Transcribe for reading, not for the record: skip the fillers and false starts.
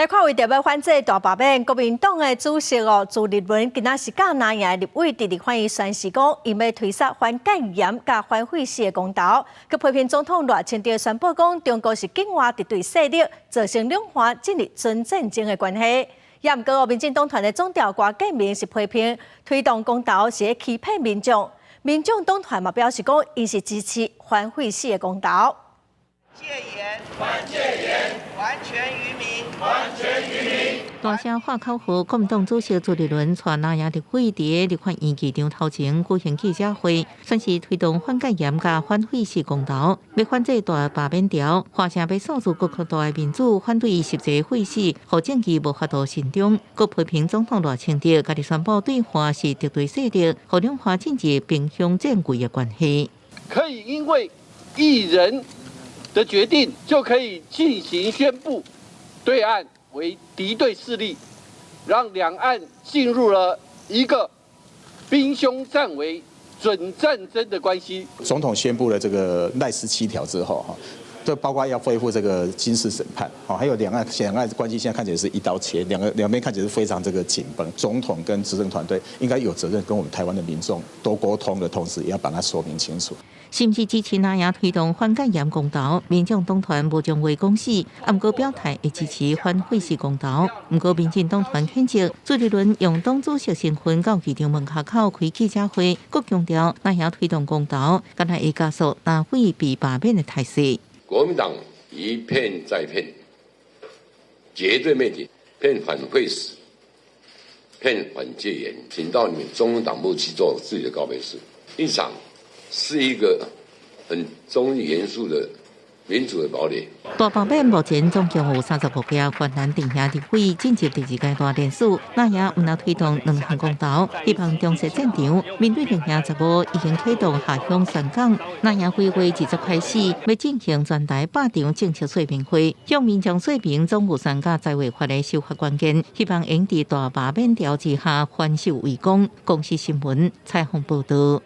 來看，為著欲反制大罷免，國民黨的主席哦朱立倫今仔是佮藍營立委佇立法院宣示講，𪜶欲推捒反戒嚴佮反廢死的公投，閣批評總統賴清德宣布講中國是境外敵對勢力，造成兩岸進入準戰爭的關係。也毋過哦，民進黨團的總召郭建明是批評推動公投是欺騙民眾，民眾黨團嘛表示講，𪜶是支持反廢死的公投。戒嚴，反戒嚴，還權於民，還權於民。大聲喊口號，國民黨主席朱立倫帶藍營立委佇立法院議場頭前舉行記者會，宣示推動反戒嚴佮反廢死公投，欲反制大罷免潮，華城欲數字閣擴大的民主，反對實際廢死，予政治無法度慎終。閣批評總統賴清德家己宣布對岸是敵對勢力，予兩岸進入兵凶戰危的關係。可以因為一人的決定就可以進行宣布，對岸為敵對勢力，讓兩岸進入了一個兵凶戰危、準戰爭的關係。總統宣布了這個賴十七條之後，哈，這包括要恢復這個軍事審判，還有兩岸關係現在看起來是一刀切，兩邊看起來是非常這個緊繃。總統跟執政團隊應該有責任跟我們台灣的民眾多溝通的同時，也要把它說明清楚。是毋是支持藍營推動反戒嚴公投？民眾黨團無將話講死，毋過表態會支持反廢死公投。毋過民進黨團譴責朱立倫用黨主席身份到議場門口開記者會，閣強調藍營推動公投，敢若會加速藍廢被罷免的態勢。國民黨一騙再騙，絕對沒底，騙反廢死，騙反戒嚴，請到你們中央黨部去做自己的告別式，一場是一個很中立嚴肅的民主的堡壘。大罷免目前總共有35個泛藍陣營立委進入第二階段聯署，藍營毋但推動兩項公投，希望重設戰場。面對陣營15已經啟動下鄉宣講，藍營規劃20開始欲進行全台百場政策說明會，向民眾說明總預算佮債務法的修法關鍵，希望會佇大罷免潮之下反守為攻。公視新聞採訪報道。